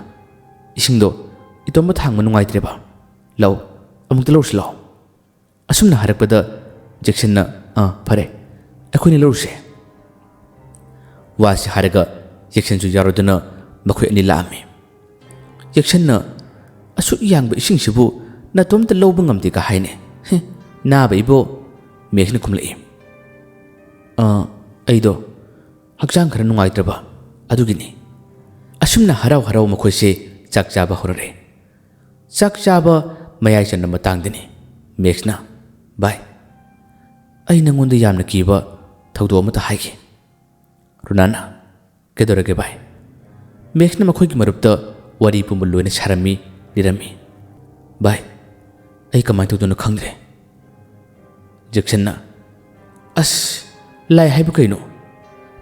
"ꯏꯁꯤꯡꯗꯣ ꯏꯇꯣꯝꯇ ꯊꯥꯡꯕ ꯅꯨꯡꯉꯥꯏꯇ꯭ꯔꯦꯕ꯫ ꯂꯥꯛꯑꯣ, ꯑꯃꯨꯛꯇ ꯂꯧꯔꯨꯁꯤ ꯂꯥꯛꯑꯣ꯫" ꯑꯁꯨꯝꯅ ꯍꯥꯏꯔꯛꯄꯗ ꯖꯦꯛꯁꯟꯅ, "ꯑꯥ, ꯐꯔꯦ, ꯑꯩꯈꯣꯏꯅꯤ ꯂꯧꯔꯨꯁꯦ꯫" ꯋꯥꯁꯤ ꯍꯥꯏꯔꯒ ꯖꯦꯛꯁꯟꯁꯨ ꯌꯥꯎꯔꯗꯨꯅ ꯃꯈꯣꯏ ꯑꯅꯤ ꯂꯥꯛꯑꯝꯃꯤ꯫ ꯖꯦꯛꯁꯟꯅ, "ꯑꯁꯨꯛ ꯌꯥꯡꯕ ꯏꯁꯤꯡꯁꯤꯕꯨ ꯅꯇꯣꯝꯇ ꯂꯧꯕ ꯉꯝꯗꯦꯒ ꯍꯥꯏꯅꯦ꯫ ꯍꯦ, ꯅꯥꯕ ꯏꯕꯣ, ꯃꯦꯛꯁꯅ ꯈꯨꯝꯂꯛꯏ, "ꯑ, ꯑꯩꯗꯣ ꯍꯛꯆꯥꯡ ꯈꯔ ꯅꯨꯡꯉꯥꯏꯇ꯭ꯔꯕ, ꯑꯗꯨꯒꯤꯅꯤ꯫" ꯑꯁꯨꯝꯅ ꯍꯔꯥꯎ ꯍꯔꯥꯎ ꯃꯈꯣꯏꯁꯦ ꯆꯥꯛ ꯆꯥꯕ ꯍꯧꯔꯛꯑꯦ꯫ ꯆꯥꯛ ꯆꯥꯕ ꯃꯌꯥꯏ ꯆꯟꯕ ꯃꯇꯥꯡꯗꯅꯤ ꯃꯦꯛꯁꯅ, "ꯚꯥꯏ, ꯑꯩ ꯅꯪꯉꯣꯟꯗ ꯌꯥꯝꯅ ꯀꯤꯕ ꯊꯧꯗꯣꯛ ꯑꯃꯇ ꯍꯥꯏꯒꯦ꯫" ꯔꯣꯅꯥꯅ, "ꯀꯩꯗꯧꯔꯒꯦ ꯚꯥꯏ?" ꯃꯦꯛꯁꯅ ꯃꯈꯣꯏꯒꯤ ꯃꯔꯨꯞꯇ ꯋꯥꯔꯤ ꯄꯨꯝꯕ ꯂꯣꯏꯅ ꯁꯥꯔꯝꯃꯤ, ꯂꯤꯔꯝꯃꯤ꯫ "ꯚꯥꯏ, ꯑꯩ ꯀꯃꯥꯏꯅ ꯇꯧꯗꯣꯏꯅꯣ ꯈꯪꯗ꯭ꯔꯦ꯫" ꯖꯦꯛꯁꯟꯅ, "ꯑꯁ, ꯂꯥꯏ ꯍꯥꯏꯕꯨ ꯀꯩꯅꯣ?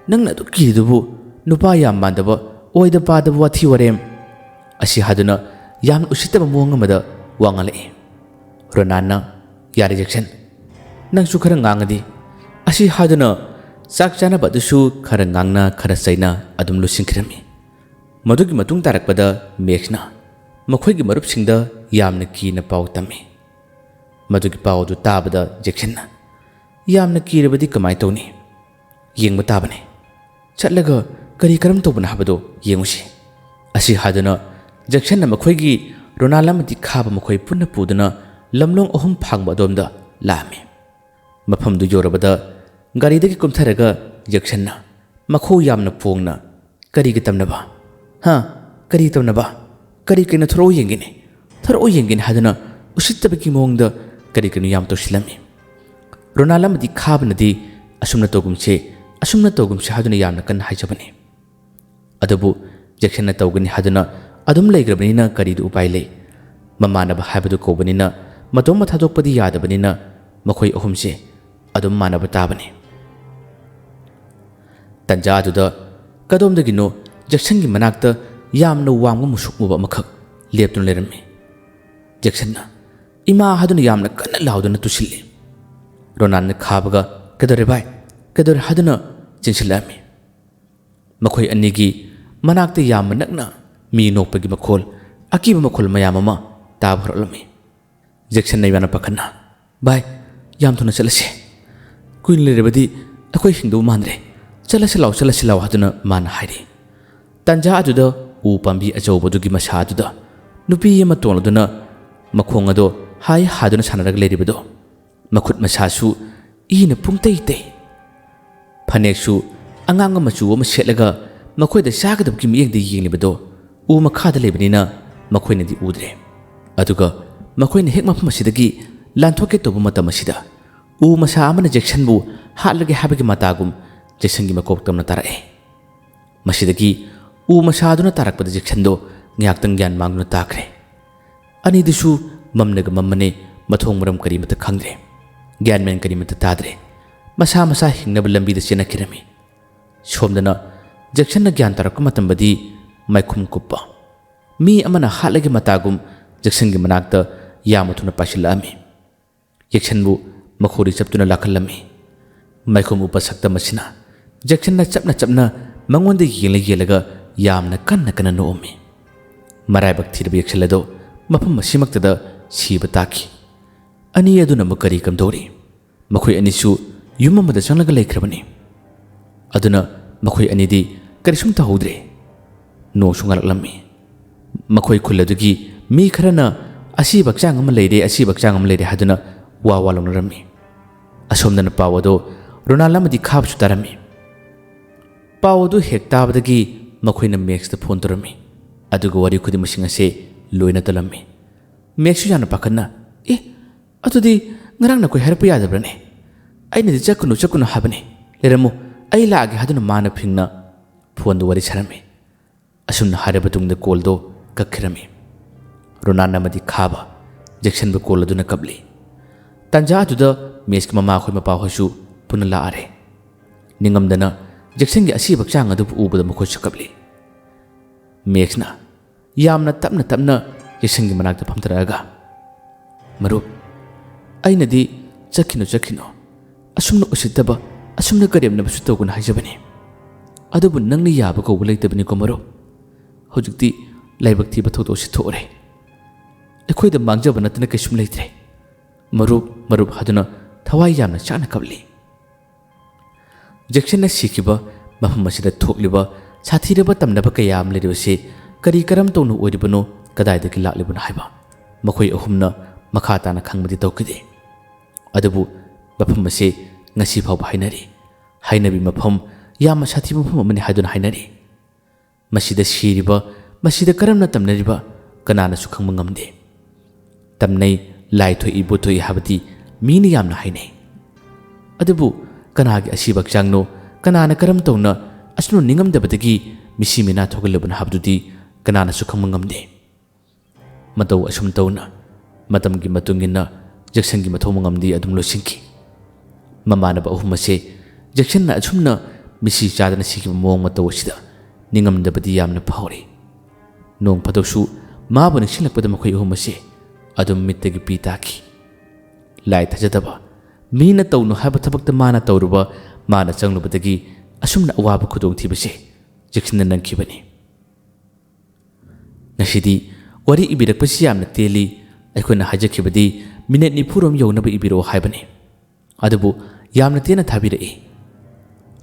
ꯅꯪꯅ ꯑꯗꯨꯛ ꯀꯤꯔꯤꯗꯨꯕꯨ ꯅꯨꯄꯥ ꯌꯥꯝ ꯃꯥꯟꯗꯕ, ꯑꯣꯏꯗ ꯄꯥꯗꯕ ꯋꯥꯊꯤ ꯋꯥꯔꯦꯝ!" ꯑꯁꯤ ꯍꯥꯏꯗꯨꯅ ꯌꯥꯝꯅ ꯎꯁꯤꯠꯇꯕ ꯃꯑꯣꯡ ꯑꯃꯗ ꯋꯥ ꯉꯥꯡꯂꯛꯏ꯫ ꯔꯣꯅꯥꯟꯅ, "ꯌꯥꯔꯦ ꯖꯦꯛꯁꯟ, ꯅꯪꯁꯨ ꯈꯔ ꯉꯥꯡꯉꯗꯤ꯫" ꯑꯁꯤ ꯍꯥꯏꯗꯨꯅ ꯆꯥꯛ ꯆꯥꯅꯕ ꯑꯗꯨꯁꯨ ꯈꯔ ꯉꯥꯡꯅ ꯈꯔ ꯆꯩꯅ ꯑꯗꯨꯝ ꯂꯣꯏꯁꯤꯟꯈꯤꯔꯝꯃꯤ꯫ ꯃꯗꯨꯒꯤ ꯃꯇꯨꯡ ꯇꯥꯔꯛꯄꯗ ꯃꯦꯛꯁꯅ ꯃꯈꯣꯏꯒꯤ ꯃꯔꯨꯞꯁꯤꯡꯗ ꯌꯥꯝꯅ ꯀꯤꯅ ꯄꯥꯎ ꯇꯝꯃꯤ꯫ ꯃꯗꯨꯒꯤ ꯄꯥꯎ ꯑꯗꯨ ꯇꯥꯕꯗ ꯖꯦꯛꯁꯟꯅ, "ꯌꯥꯝꯅ ꯀꯤꯔꯕꯗꯤ ꯀꯃꯥꯏ ꯇꯧꯅꯤ? ꯌꯦꯡꯕ ꯇꯥꯕꯅꯤ꯫ ꯆꯠꯂꯒ ꯀꯔꯤ ꯀꯔꯝ ꯇꯧꯕꯅꯣ ꯍꯥꯏꯕꯗꯨ ꯌꯦꯡꯉꯨꯁꯤ꯫" ꯑꯁꯤ ꯍꯥꯏꯗꯨꯅ ꯖꯦꯛꯁꯟꯅ ꯃꯈꯣꯏꯒꯤ ꯔꯣꯅꯥꯜ ꯑꯃꯗꯤ ꯈꯥꯕ ꯃꯈꯣꯏ ꯄꯨꯟꯅ ꯄꯨꯗꯨꯅ ꯂꯝꯂꯣꯡ ꯑꯍꯨꯝ ꯐꯥꯡꯕ ꯑꯗꯣꯝꯗ ꯂꯥꯛꯑꯝꯃꯤ꯫ ꯃꯐꯝꯗꯨ ꯌꯧꯔꯕꯗ ꯒꯥꯔꯤꯗꯒꯤ ꯀꯨꯝꯊꯔꯒ ꯖꯦꯛꯁꯟꯅ ꯃꯈꯣꯡ ꯌꯥꯝꯅ ꯄꯣꯡꯅ, "ꯀꯔꯤꯒꯤ ꯇꯝꯅꯕ? ꯍꯥ? ꯀꯔꯤ ꯇꯝꯅꯕ? ꯀꯔꯤ ꯀꯩꯅꯣ? ꯊꯣꯔꯛꯑꯣ ꯌꯦꯡꯒꯦꯅꯦ, ꯊꯣꯔꯛꯑꯣ ꯌꯦꯡꯒꯦꯅꯦ" ꯍꯥꯏꯗꯨꯅ ꯎꯁꯤꯠꯇꯕꯒꯤ ꯃꯑꯣꯡꯗ ꯀꯔꯤ ꯀꯩꯅꯣ ꯌꯥꯝ ꯇꯧꯁꯤꯜꯂꯝꯃꯤ꯫ ꯔꯣꯅꯥꯜ ꯑꯃꯗꯤ ꯈꯥꯕꯅꯗꯤ ꯑꯁꯨꯝꯅ ꯇꯧꯒꯨꯝꯁꯦ, ꯑꯁꯨꯝꯅ ꯇꯧꯒꯨꯝꯁꯦ ꯍꯥꯏꯗꯨꯅ ꯌꯥꯝꯅ ꯀꯟꯅ ꯍꯥꯏꯖꯕꯅꯤ꯫ ꯑꯗꯨꯕꯨ ꯖꯦꯛꯁꯟꯅ ꯇꯧꯒꯅꯤ ꯍꯥꯏꯗꯨꯅ ꯑꯗꯨꯝ ꯂꯩꯈ꯭ꯔꯕꯅꯤꯅ ꯀꯔꯤꯗꯤ ꯎꯄꯥꯏ ꯂꯩ? ꯃꯃꯥꯟꯅꯕ ꯍꯥꯏꯕꯗꯨ ꯀꯧꯕꯅꯤꯅ ꯃꯇꯣꯝꯕ ꯊꯥꯗꯣꯛꯄꯗꯤ ꯌꯥꯗꯕꯅꯤꯅ ꯃꯈꯣꯏ ꯑꯍꯨꯝꯁꯦ ꯑꯗꯨꯝ ꯃꯥꯟꯅꯕ ꯇꯥꯕꯅꯤ꯫ ꯇꯟꯖꯥ ꯑꯗꯨꯗ ꯀꯗꯣꯝꯗꯒꯤꯅꯣ ꯖꯦꯛꯁꯟꯒꯤ ꯃꯅꯥꯛꯇ ꯌꯥꯝꯅ ꯋꯥꯡꯕ ꯃꯨꯁꯨꯛ ꯃꯨꯕ ꯑꯃꯈꯛ ꯂꯦꯞꯇꯨꯅ ꯂꯩꯔꯝꯃꯤ꯫ ꯖꯦꯛꯁꯟꯅ "ꯏꯃꯥ" ꯍꯥꯏꯗꯨꯅ ꯌꯥꯝꯅ ꯀꯟꯅ ꯂꯥꯎꯗꯨꯅ ꯇꯨꯁꯤꯜꯂꯤ꯫ ꯔꯣꯅꯥꯟꯅ ꯈꯥꯕꯒ "ꯀꯩꯗꯧꯔꯦ ꯚꯥꯏ? ꯀꯩꯗꯧꯔꯦ?" ꯍꯥꯏꯗꯨꯅ ꯆꯦꯟꯁꯤꯜꯂꯛꯑꯝꯃꯤ꯫ ꯃꯈꯣꯏ ꯑꯅꯤꯒꯤ ꯃꯅꯥꯛꯇ ꯌꯥꯝꯅ ꯅꯛꯅ ꯃꯤ ꯅꯣꯛꯄꯒꯤ ꯃꯈꯣꯜ, ꯑꯀꯤꯕ ꯃꯈꯣꯜ ꯃꯌꯥꯝ ꯑꯃ ꯇꯥꯕ ꯍꯧꯔꯛꯂꯝꯃꯤ꯫ ꯖꯦꯛꯁꯟꯅ ꯌꯥꯝꯅ ꯄꯥꯈꯠꯅ, "ꯚꯥꯏ, ꯌꯥꯝ ꯊꯨꯅ ꯆꯠꯂꯁꯤ꯫ ꯀꯨꯏꯅ ꯂꯩꯔꯕꯗꯤ ꯑꯩꯈꯣꯏ ꯍꯤꯡꯗꯧ ꯃꯥꯟꯗ꯭ꯔꯦ꯫ ꯆꯠꯂꯁꯤ ꯂꯥꯎ, ꯆꯠꯂꯁꯤ ꯂꯥꯎ" ꯍꯥꯏꯗꯨꯅ ꯃꯥꯅ ꯍꯥꯏꯔꯤ꯫ ꯇꯥꯟꯖꯥ ꯑꯗꯨꯗ ꯎ ꯄꯥꯝꯕꯤ ꯑꯆꯧꯕꯗꯨꯒꯤ ꯃꯁꯥ ꯑꯗꯨꯗ ꯅꯨꯄꯤ ꯑꯃ ꯇꯣꯡꯂꯗꯨꯅ ꯃꯈꯣꯡ ꯑꯗꯣ ꯍꯥꯏ ꯍꯥꯗꯨꯅ ꯁꯥꯟꯅꯔꯒ ꯂꯩꯔꯤꯕꯗꯣ, ꯃꯈꯨꯠ ꯃꯁꯥꯁꯨ ꯏꯅ ꯄꯨꯡꯇꯩ ꯇꯩ꯫ ꯐꯅꯦꯛꯁꯨ ꯑꯉꯥꯡꯕ ꯃꯆꯨ ꯑꯃ ꯁꯦꯠꯂꯒ ꯃꯈꯣꯏꯗ ꯆꯥꯒꯗꯕꯒꯤ ꯃꯤꯠꯌꯦꯡꯗ ꯌꯦꯡꯂꯤꯕꯗꯣ ꯎ ꯃꯈꯥꯗ ꯂꯩꯕꯅꯤꯅ ꯃꯈꯣꯏꯅꯗꯤ ꯎꯗ꯭ꯔꯦ꯫ ꯑꯗꯨꯒ ꯃꯈꯣꯏꯅ ꯍꯦꯛ ꯃꯐꯝ ꯑꯁꯤꯗꯒꯤ ꯂꯥꯟꯊꯣꯛꯀꯦ ꯇꯧꯕ ꯃꯇꯝ ꯑꯁꯤꯗ ꯎ ꯃꯁꯥ ꯑꯃꯅ ꯖꯦꯛꯁꯟꯕꯨ ꯍꯥꯠꯂꯒꯦ ꯍꯥꯏꯕꯒꯤ ꯃꯇꯥꯒꯨꯝ ꯖꯦꯛꯁꯟꯒꯤ ꯃꯀꯣꯛ ꯇꯝꯅ ꯇꯥꯔꯛꯑꯦ꯫ ꯃꯁꯤꯗꯒꯤ ꯎ ꯃꯁꯥꯗꯨꯅ ꯇꯥꯔꯛꯄꯗ ꯖꯦꯛꯁꯟꯗꯣ ꯉꯥꯏꯍꯥꯛꯇꯪ ꯒ꯭ꯌꯥꯟ ꯃꯥꯡꯗꯨꯅ ꯇꯥꯈ꯭ꯔꯦ꯫ ꯑꯅꯤꯗꯨꯁꯨ ꯃꯝꯅꯒ ꯃꯝꯃꯅꯦ, ꯃꯊꯣꯡ ꯃꯔꯝ ꯀꯔꯤꯃꯠꯇ ꯈꯪꯗ꯭ꯔꯦ, ꯒ꯭ꯌꯥꯟ ꯃꯦꯟ ꯀꯔꯤꯃꯠꯇ ꯇꯥꯗ꯭ꯔꯦ꯫ ꯃꯁꯥ ꯃꯁꯥ ꯍꯤꯡꯅꯕ ꯂꯝꯕꯤꯗ ꯆꯦꯟꯅꯈꯤꯔꯝꯃꯤ꯫ ꯁꯣꯝꯗꯅ ꯖꯦꯛꯁꯟꯅ ꯒ꯭ꯌꯥꯟ ꯇꯥꯔꯛꯄ ꯃꯇꯝꯗꯗꯤ ꯃꯥꯏꯈꯨꯝ ꯀꯨꯞꯄ, ꯃꯤ ꯑꯃꯅ ꯍꯥꯠꯂꯒꯦ ꯃꯇꯥꯒꯨꯝ ꯖꯦꯛꯁꯟꯒꯤ ꯃꯅꯥꯛꯇ ꯌꯥꯝꯅ ꯊꯨꯅ ꯄꯥꯏꯁꯤꯜꯂꯛꯑꯝꯃꯤ꯫ ꯖꯦꯛꯁꯟꯕꯨ ꯃꯈꯣꯔꯤ ꯆꯞꯇꯨꯅ ꯂꯥꯛꯍꯜꯂꯝꯃꯤ꯫ ꯃꯥꯏꯈꯨꯝ ꯎꯞꯄ ꯁꯛꯇꯝ ꯑꯁꯤꯅ ꯖꯦꯛꯁꯟꯅ ꯆꯞꯅ ꯆꯞꯅ ꯃꯉꯣꯟꯗ ꯌꯦꯡꯂ ꯌꯦꯡꯂꯒ ꯌꯥꯝꯅ ꯀꯟꯅ ꯀꯟꯅ ꯅꯣꯛꯑꯝꯃꯤ꯫ ꯃꯔꯥꯏꯕꯛ ꯊꯤꯔꯕ ꯖꯦꯛꯁꯟ ꯑꯗꯣ ꯃꯐꯝ ꯑꯁꯤꯃꯛꯇꯗ ꯁꯤꯕ ꯇꯥꯈꯤ꯫ ꯑꯅꯤ ꯑꯗꯨꯅ ꯑꯃꯨꯛ ꯀꯔꯤ ꯀꯝꯗꯧꯔꯤ? ꯃꯈꯣꯏ ꯑꯅꯤꯁꯨ ꯌꯨꯝ ꯑꯃꯗ ꯆꯪꯂꯒ ꯂꯩꯈ꯭ꯔꯕꯅꯤ꯫ ꯑꯗꯨꯅ ꯃꯈꯣꯏ ꯑꯅꯤꯗꯤ ꯀꯔꯤꯁꯨꯝ ꯇꯧꯍꯧꯗ꯭ꯔꯦ꯫ ꯅꯣꯡꯁꯨ ꯉꯥꯜꯂꯛꯂꯝꯃꯤ꯫ ꯃꯈꯣꯏ ꯈꯨꯜ ꯑꯗꯨꯒꯤ ꯃꯤ ꯈꯔꯅ "ꯑꯁꯤꯕ ꯍꯛꯆꯥꯡ ꯑꯃ ꯂꯩꯔꯦ, ꯑꯁꯤꯕ ꯍꯛꯆꯥꯡ ꯑꯃ ꯂꯩꯔꯦ" ꯍꯥꯏꯗꯨꯅ ꯋꯥ ꯋꯥ ꯂꯥꯎꯅꯔꯝꯃꯤ꯫ ꯑꯁꯣꯝꯗꯅ ꯄꯥꯎ ꯑꯗꯨ ꯔꯣꯅꯥꯜ ꯑꯃꯗꯤ ꯈꯥꯕꯁꯨ ꯇꯥꯔꯝꯃꯤ꯫ ꯄꯥꯎ ꯑꯗꯨ ꯍꯦꯛ ꯇꯥꯕꯗꯒꯤ ꯃꯈꯣꯏꯅ ꯃꯦꯛꯁꯇ ꯐꯣꯟ ꯇꯧꯔꯝꯃꯤ꯫ ꯑꯗꯨꯒ ꯋꯥꯔꯤ ꯈꯨꯗꯤꯡꯃꯛꯁꯤꯡ ꯑꯁꯦ ꯂꯣꯏꯅ ꯇꯜꯂꯝꯃꯤ꯫ ꯃꯦꯛꯁꯁꯨ ꯌꯥꯝꯅ ꯄꯥꯈꯠꯅ, "ꯑꯦ, ꯑꯗꯨꯗꯤ ꯉꯔꯥꯡ ꯅꯈꯣꯏ ꯍꯥꯏꯔꯛꯄ ꯌꯥꯗꯕ꯭ꯔꯅꯦ? ꯑꯩꯅꯗꯤ ꯆꯠꯀꯅꯨ, ꯆꯠꯀꯅꯨ ꯍꯥꯏꯕꯅꯤ꯫ ꯂꯩꯔꯝꯃꯨ, ꯑꯩ ꯂꯥꯛꯑꯒꯦ" ꯍꯥꯏꯗꯨꯅ ꯃꯥꯅ ꯐꯤꯡꯅ ꯐꯣꯟꯗꯨ ꯋꯥꯔꯤ ꯁꯥꯔꯝꯃꯤ꯫ ꯑꯁꯨꯝꯅ ꯍꯥꯏꯔꯕ ꯇꯨꯡꯗ ꯀꯣꯜꯗꯣ ꯀꯛꯈꯤꯔꯝꯃꯤ꯫ ꯔꯣꯅꯥꯟ ꯑꯃꯗꯤ ꯈꯥꯕ ꯖꯦꯛꯁꯟꯕꯨ ꯀꯣꯜ ꯑꯗꯨꯅ ꯀꯞꯂꯤ꯫ ꯇꯥꯟꯖꯥ ꯑꯗꯨꯗ ꯃꯦꯛꯁꯀꯤ ꯃꯃꯥ ꯍꯣꯏ ꯃꯄꯥ ꯍꯣꯏꯁꯨ ꯄꯨꯟꯅ ꯂꯥꯛꯑꯔꯦ꯫ ꯅꯤꯡꯉꯝꯗꯅ ꯖꯦꯛꯁꯟꯒꯤ ꯑꯁꯤꯕ ꯍꯛꯆꯥꯡ ꯑꯗꯨꯕꯨ ꯎꯕꯗ ꯃꯈꯣꯏꯁꯨ ꯀꯞꯂꯤ꯫ ꯃꯦꯛꯁꯅ ꯌꯥꯝꯅ ꯇꯞꯅ ꯇꯞꯅ ꯖꯦꯛꯁꯟꯒꯤ ꯃꯅꯥꯛꯇ ꯐꯝꯊꯔꯛꯑꯒ, "ꯃꯔꯨꯞ, ꯑꯩꯅꯗꯤ ꯆꯠꯈꯤꯅꯨ, ꯆꯠꯈꯤꯅꯨ, ꯑꯁꯨꯝꯅ ꯎꯁꯤꯠꯇꯕ, ꯑꯁꯨꯝꯅ ꯀꯔꯦꯝꯅꯕꯁꯨ ꯇꯧꯒꯅꯨ ꯍꯥꯏꯖꯕꯅꯤ꯫ ꯑꯗꯨꯕꯨ ꯅꯪꯅ ꯌꯥꯕ ꯀꯧꯕ ꯂꯩꯇꯕꯅꯤꯀꯣ ꯃꯔꯨꯞ꯫ ꯍꯧꯖꯤꯛꯇꯤ ꯂꯥꯏꯕꯛ ꯊꯤꯕ ꯊꯧꯗꯣꯛꯁꯤ ꯊꯣꯛꯑꯔꯦ꯫ ꯑꯩꯈꯣꯏꯗ ꯃꯥꯡꯖꯕ ꯅꯠꯇꯅ ꯀꯩꯁꯨꯝ ꯂꯩꯇ꯭ꯔꯦ꯫ ꯃꯔꯨꯞ, ꯃꯔꯨꯞ" ꯍꯥꯏꯗꯨꯅ ꯊꯋꯥꯏ ꯌꯥꯝꯅ ꯆꯥꯛꯅ ꯀꯞꯂꯤ꯫ ꯖꯦꯛꯁꯟꯅ ꯁꯤꯈꯤꯕ ꯃꯐꯝ ꯑꯁꯤꯗ ꯊꯣꯛꯂꯤꯕ ꯁꯥꯊꯤꯔꯕ ꯇꯝꯅꯕ ꯀꯌꯥ ꯑꯃ ꯂꯩꯔꯤꯕꯁꯤ ꯀꯔꯤ ꯀꯔꯝ ꯇꯧꯅ ꯑꯣꯏꯔꯤꯕꯅꯣ, ꯀꯗꯥꯏꯗꯒꯤ ꯂꯥꯛꯂꯤꯕꯅꯣ ꯍꯥꯏꯕ ꯃꯈꯣꯏ ꯑꯍꯨꯝꯅ ꯃꯈꯥ ꯇꯥꯅ ꯈꯪꯕꯗꯤ ꯇꯧꯈꯤꯗꯦ꯫ ꯑꯗꯨꯕꯨ ꯃꯐꯝ ꯑꯁꯤ ꯉꯁꯤ ꯐꯥꯎꯕ ꯍꯥꯏꯅꯔꯤ꯫ ꯍꯥꯏꯅꯕꯤ ꯃꯐꯝ, ꯌꯥꯝꯅ ꯁꯥꯊꯤꯕ ꯃꯐꯝ ꯑꯃꯅꯤ ꯍꯥꯏꯗꯨꯅ ꯍꯥꯏꯅꯔꯤ꯫ ꯃꯁꯤꯗ ꯁꯤꯔꯤꯕ, ꯃꯁꯤꯗ ꯀꯔꯝꯅ ꯇꯝꯅꯔꯤꯕ, ꯀꯅꯥꯅꯁꯨ ꯈꯪꯕ ꯉꯝꯗꯦ꯫ ꯇꯝꯅꯩ, ꯂꯥꯏ ꯊꯣꯛꯏ, ꯚꯨꯠ ꯊꯣꯛꯏ ꯍꯥꯏꯕꯗꯤ ꯃꯤꯅ ꯌꯥꯝꯅ ꯍꯥꯏꯅꯩ꯫ ꯑꯗꯨꯕꯨ ꯀꯅꯥꯒꯤ ꯑꯁꯤꯕ ꯍꯛꯆꯥꯡꯅꯣ, ꯀꯅꯥꯅ ꯀꯔꯝ ꯇꯧꯅ ꯑꯁꯨꯝꯅ ꯅꯤꯡꯉꯝꯗꯕꯗꯒꯤ ꯃꯤꯁꯤ ꯃꯤꯅꯥ ꯊꯣꯛꯍꯜꯂꯕꯅꯣ ꯍꯥꯏꯕꯗꯨꯗꯤ ꯀꯅꯥꯅꯁꯨ ꯈꯪꯕ ꯉꯝꯗꯦ꯫ ꯃꯇꯧ ꯑꯁꯨꯝ ꯇꯧꯅ ꯃꯇꯝꯒꯤ ꯃꯇꯨꯡ ꯏꯟꯅ ꯖꯦꯛꯁꯟꯒꯤ ꯃꯊꯧ ꯃꯉꯝꯗꯤ ꯑꯗꯨꯝ ꯂꯣꯏꯁꯤꯟꯈꯤ꯫ ꯃꯃꯥꯟꯅꯕ ꯑꯍꯨꯝ ꯑꯁꯦ ꯖꯦꯛꯁꯟꯅ ꯑꯁꯨꯝꯅ ꯃꯤꯁꯤ ꯆꯥꯗꯅ ꯁꯤꯈꯤꯕ ꯃꯑꯣꯡ ꯃꯇꯧ ꯑꯁꯤꯗ ꯅꯤꯡꯉꯝꯗꯕꯗꯤ ꯌꯥꯝꯅ ꯐꯥꯎꯔꯤ꯫ ꯅꯣꯡ ꯐꯥꯗꯣꯛꯁꯨ ꯃꯥꯕꯨ ꯅꯤꯡꯁꯤꯡꯂꯛꯄꯗ ꯃꯈꯣꯏ ꯑꯍꯨꯝ ꯑꯁꯦ ꯑꯗꯨꯝ ꯃꯤꯠꯇꯒꯤ ꯄꯤ ꯇꯥꯈꯤ꯫ ꯂꯥꯏ ꯊꯥꯖꯗꯕ, ꯃꯤꯅ ꯇꯧꯅꯨ ꯍꯥꯏꯕ ꯊꯕꯛꯇ ꯃꯥꯅ ꯇꯧꯔꯨꯕ, ꯃꯥꯅ ꯆꯪꯂꯨꯕꯗꯒꯤ ꯑꯁꯨꯝꯅ ꯑꯋꯥꯕ ꯈꯨꯗꯣꯡꯊꯤꯕꯁꯦ ꯖꯦꯛꯁꯟꯅ ꯅꯪꯈꯤꯕꯅꯤ꯫ ꯉꯁꯤꯗꯤ ꯋꯥꯔꯤ ꯏꯕꯤꯔꯛꯄꯁꯤ ꯌꯥꯝꯅ ꯇꯦꯜꯂꯤ꯫ ꯑꯩꯈꯣꯏꯅ ꯍꯥꯏꯖꯈꯤꯕꯗꯤ ꯃꯤꯅꯠ ꯅꯤꯐꯨꯔꯣꯝ ꯌꯧꯅꯕ ꯏꯕꯤꯔꯛꯑꯣ ꯍꯥꯏꯕꯅꯤ꯫ ꯑꯗꯨꯕꯨ ꯌꯥꯝꯅ ꯇꯦꯟꯅ ꯊꯥꯕꯤꯔꯛꯏ꯫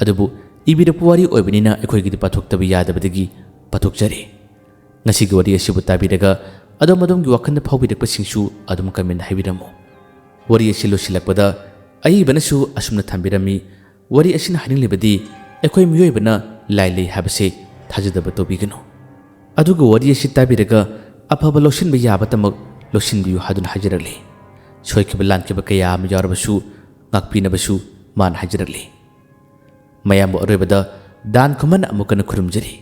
ꯑꯗꯨꯕꯨ ꯏꯕꯤꯔꯛꯄ ꯋꯥꯔꯤ ꯑꯣꯏꯕꯅꯤꯅ ꯑꯩꯈꯣꯏꯒꯤꯗꯤ ꯄꯥꯊꯣꯛꯇꯕ ꯌꯥꯗꯕꯗꯒꯤ ꯄꯥꯊꯣꯛꯆꯔꯤ꯫ ꯉꯁꯤꯒꯤ ꯋꯥꯔꯤ ꯑꯁꯤꯕꯨ ꯇꯥꯕꯤꯔꯒ ꯑꯗꯣꯝ ꯑꯗꯣꯝꯒꯤ ꯋꯥꯈꯜꯗ ꯐꯥꯎꯕꯤꯔꯛꯄꯁꯤꯡꯁꯨ ꯑꯗꯨꯝ comment ꯍꯥꯏꯕꯤꯔꯝꯃꯨ꯫ ꯋꯥꯔꯤ ꯑꯁꯤ ꯂꯣꯏꯁꯤꯜꯂꯛꯄꯗ ꯑꯏꯕꯅꯁꯨ ꯑꯁꯨꯝꯅ ꯊꯝꯕꯤꯔꯝꯃꯤ, ꯋꯥꯔꯤ ꯑꯁꯤꯅ ꯍꯥꯏꯅꯤꯡꯂꯤꯕꯗꯤ ꯑꯩꯈꯣꯏ ꯃꯤꯑꯣꯏꯕꯅ ꯂꯥꯏ ꯂꯩ ꯍꯥꯏꯕꯁꯤ ꯊꯥꯖꯗꯕ ꯇꯧꯕꯤꯒꯅꯨ꯫ ꯑꯗꯨꯒ ꯋꯥꯔꯤ ꯑꯁꯤ ꯇꯥꯕꯤꯔꯒ ꯑꯐꯕ ꯂꯧꯁꯤꯟꯕ ꯌꯥꯕꯇꯃꯛ ꯂꯧꯁꯤꯟꯕꯤꯌꯨ ꯍꯥꯏꯗꯨꯅ ꯍꯥꯏꯖꯔꯛꯂꯤ꯫ ꯁꯣꯏꯈꯤꯕ ꯂꯥꯟꯈꯤꯕ ꯀꯌꯥ ꯑꯃ ꯌꯥꯎꯔꯕꯁꯨ ꯉꯥꯛꯄꯤꯅꯕꯁꯨ ꯃꯥꯅ ꯍꯥꯏꯖꯔꯛꯂꯤ꯫ ꯃꯌꯥꯝꯕꯨ ꯑꯔꯣꯏꯕꯗ ꯗꯥꯟ ꯈꯨꯃꯟ ꯑꯃꯨꯛ ꯍꯟꯅ ꯈꯨꯔꯨꯝꯖꯔꯤ꯫